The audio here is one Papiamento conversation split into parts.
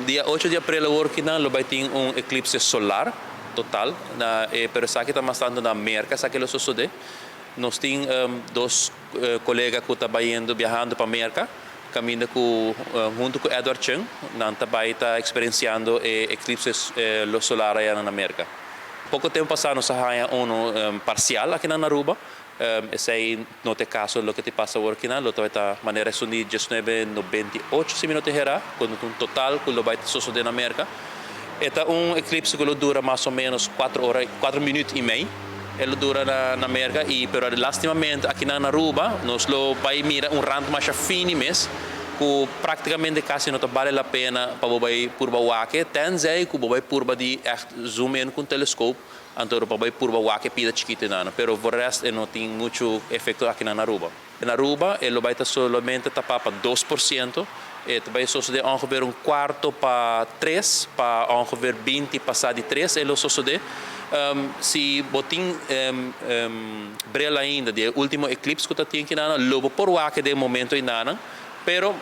Dia 8 di april awor kinan lo bay tin un eclipse solar total na e, pero esaki ta mas tanto na Merca esaki lo sosode. Nos tin dos colega cu ta bayendo, viajando pa Merca, caminda cu hunto cu Edward Chung nan ta bay ta experienciando e eclipse lo solar aya na Merca. Poco tempo pasa nos a haya uno parcial aki na Aruba. Esey no ta e caso loke ta pasa awor akinan, lo ta manera esun di 1998, si mi no ta hera, cu un total cu lo bay sosode na Merca. E ta un eclipse cu lo dura mas o menos 4 ora, 4 minuut y mei. E lo dura na Merca y pero lastimamente aki na Aruba nos lo bay mira un rand mas fini mes, cu practicamente casi no ta vale la pena pa bo bay purba wak e, tenzij cu bo bay purba di echt zoom in cu un telescoop, anto pa bay purba wak e pida chikito nana, pero voor rest e no tin mucho efecto aki na Aruba. Na Aruba e lo bay ta solamente tapa pa 2%, e ta bay sosode ongeveer 2:45 pa ongeveer 3:20 e lo sosode. Si bo tin bril ainda di ultimo eclipse cu tatin aki nana, lo bo por wak e den momento inana, pero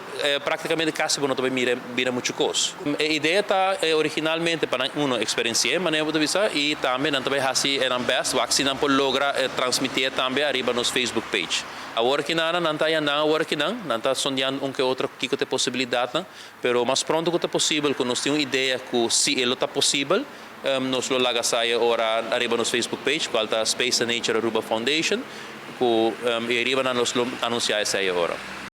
practicamente casi bo no ta bay mira mucho cos. E idea ta originalmente pa uno experiencia, manera bo ta bisa, y tambe nan ta bay hasi nan best, wak si nan por logra transmiti tambe ariba nos Facebook page. Awor aki nan nan ta nan awor aki nan, nan ta sondeando un cu otro kico ta e posibilidad nan, pero mas pronto cu ta posibel, cu nos tin un idea cu si e ta posibel, nos lo laga sa ora ariba nos Facebook page, cual ta Space and Nature Aruba Foundation, cu y ariba nan nos lo anuncia esey ora.